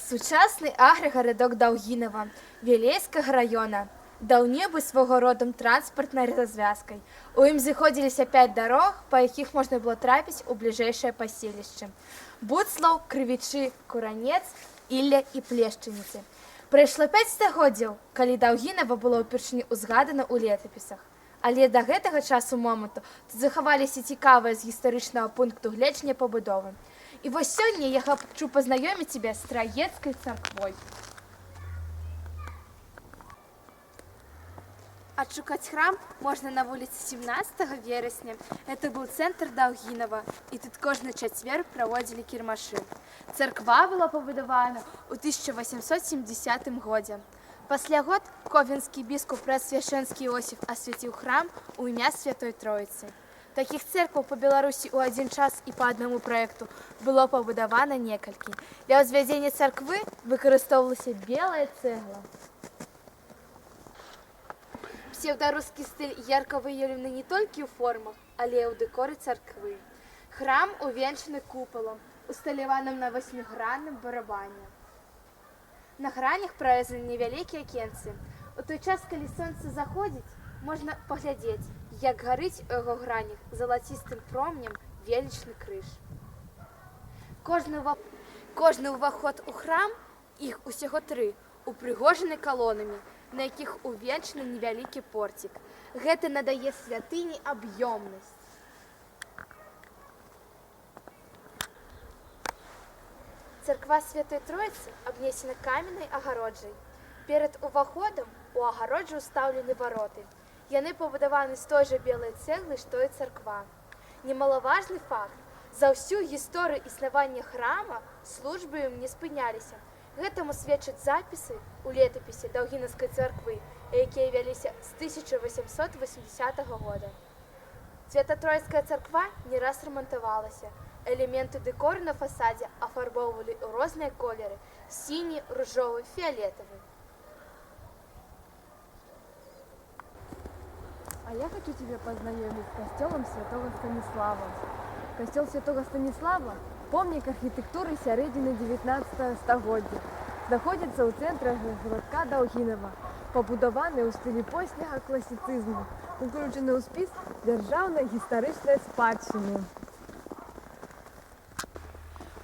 Сучасны аграгарадок Даўгінава Вілейскага раёна даўней быў свайго родам транспартнай развязкай. У ім зыходзіліся пяць дарог, па якіх можна было трапіць у бліжэйшыя паселішчы: Будслаў, Крывічы, Куранец, Ілля і Плешчаніцы. Прайшло 5 стагоддзяў, калі Даўгінава было ўпершыню ўзгадана ў летапісах. Але да гэтага часу моманту тут захаваліся цікавыя з гістарычнага пункту гледжання пабудовы. І вось сёння я хачу пазнаёміць цябе з Траецкай царквой. Адшукаць храм можна на вуліцы 17 верасня. Это быў цэнтр Даўгінава, і тут кожны чацвер праводзілі кірмашы. Царква была пабудавана ў 1870 годзе. Пасля год ковенскі біскуп Преасвяшчэнскі Іосіф асвяціў храм у імя Святой Троіцы. Такіх цэркваў па Беларусі ў адзін час і па аднаму праекту было пабудавана некалькі. Для ўзвядзення царквы выкарыстоўвалася белая цэгла. Псеўдарускі стыль ярка выяўлены не толькі ў формах, але і ў дэкоры царквы. Храм увенчаны купалам, усталяваным на васьмігранным барабане. На гранях прарэзаны невялікія акенцы. У той час, калі сонца заходзіць, можна паглядзець, як гарыць у яго гранях залацістым промнем велічны крыж. Кожны ўваход у храм, іх усяго тры, упрыгожаны калонамі, на якіх увенчаны невялікі порцік. Гэта надае святыні аб'ёмнасць. Царква Святой Троіцы абнесена каменнай агароджай. Перад уваходам у агароджу ўстаўлены вароты. Яны пабудаваны з той жа белай цэглы, што і царква. Немалаважны факт: за ўсю гісторыю існавання храма службы ім не спыняліся. Гэтаму сведчаць запісы ў летапісе Даўгінаўскай царквы, якія вяліся з 1880 года. Свята-Троіцкая царква не раз рамантавалася. Элементы дэкору на фасадзе афарбоўвалі ў розныя колеры: сіні, ружовы, фіялетавы. А я хочу тебя познакомить с костелом Святого Станислава. Касцёл Святога Станіслава – помнік архітэктуры сярэдзіны 19 стагоддзя. Знаходзіцца ў цэнтры гарадка Даўгінава, пабудаваны ў стылі позняга класіцызму, уключаны ў спіс дзяржаўнай гістарычнай спадчыны.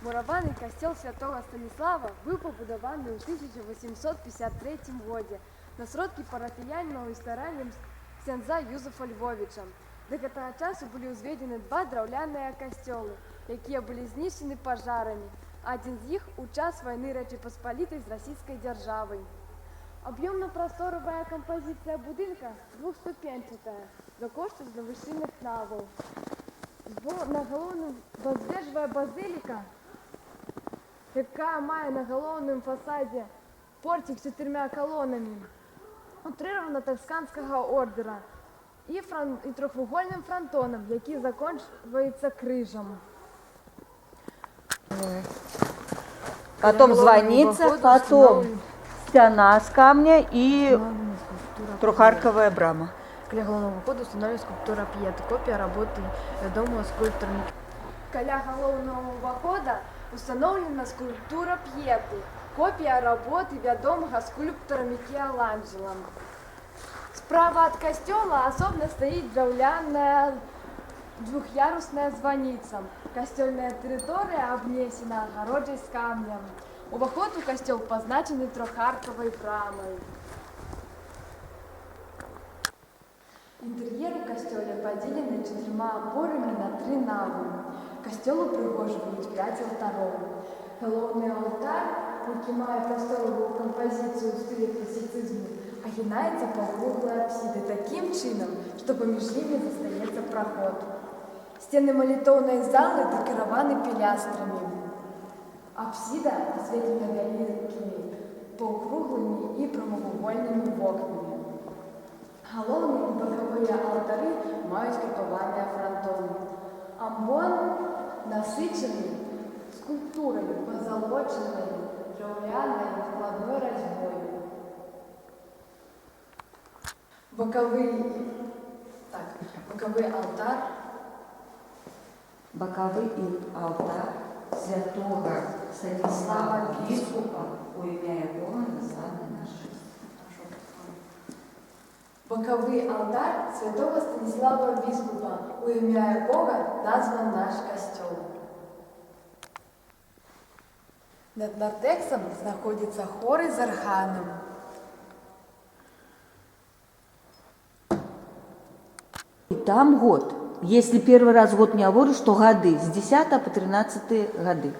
Мураваны касцёл Святога Станіслава быў пабудаваны ў 1853 годзе на сродкі парафіянаў і стараннем ксяндза Юзафа Львовіча. Да гэтага часу былі ўзведзены два драўляныя касцёлы, якія былі знішчаны пажарамі. Адзін з іх у час вайны Рэчы Паспалітай з Расійскай дзяржавай. Аб'ёмна-прасторавая кампазіцыя будынка двухступеньчатая за кошт узвышаных наваў. На галоўным вежавая базыліка, якая мае на галоўным фасадзе порцік з чатырма калонамі, утрыравана тасканскага ордэра і трохвугольным франтонам, які заканчваецца крыжам. Потом звонница, потом стена с камня и трехарковая брама. Каля галоўнага ўваходу установлена скульптура П'еты, копія работы вядомага скульптара. Каля галоўнага ўвахода установлена скульптура П'еты, копія работы вядомага скульптара Мікеланджэла. Справа ад касцёла асобна стаіць драўляная двух'ярусная званіца. Касцёльная тэрыторыя абнесена агароджай з камнем. Уваход у касцёл пазначаны трохаркавай брамай. Інтэр'ер у касцёле падзелены чатырма апорамі на тры навы. Касцёл упрыгожваюць пяць алтароў. Галоўны алтар, які мае прасторавую кампазіцыю ў стылі класіцызму, агінаецца паўкруглай апсідай такім чынам, што паміж імі застаецца праход. Сцены малітоўнай залы дэкараваны пілястрамі. Апсіда асветлена вялікімі паўкруглымі і прамавугольнымі вокнамі. Галоўны і бакавыя алтары маюць крапаваныя франтоны. Амбон насычаны скульптурай, пазалочанай драўлянай накладной разьбой. Так, бакавы алтар Бакавы алтар святога Станіслава Біскупа, у імя якога названы наш. Бакавы алтар святога Станіслава Біскупа, у імя якога назван наш касцёл. Над нартэксам знаходзяцца хоры з арганам. И там год. Если первый раз год не говоришь, то годы с 10 по 13 годы.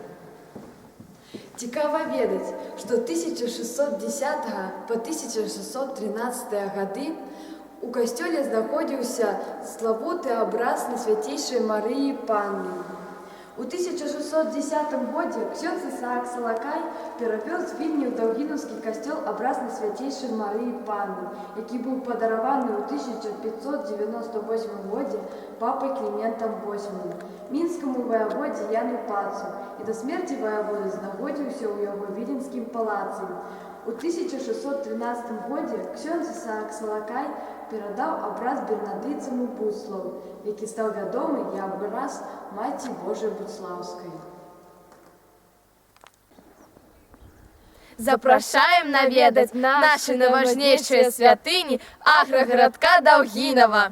Цікава ведаць, што 1610 по 1613 гады у касцёле знаходзіўся славуты абраз Найсвяцейшай Марыі Панны. У 1610 годзе ксёндз Ісаак Салакай перавёз з Вільні ў Даўгінаўскі касцёл абраз Найсвяцейшай Марыі Панны, які быў падараваны ў 1598 годзе папай Кліментам VIII мінскаму ваяводзе Яну Пацу і да смерці ваяводы знаходзіўся ў яго віленскім палацы. У 1613 годзе ксёндз Ісаак Салакай перадаў абраз бернардынцам у Будслаў, які стаў вядомы як абраз Маці Божай Будслаўскай. Запрашаем наведаць нашы найважнейшыя святыні аграгарадка Даўгінава.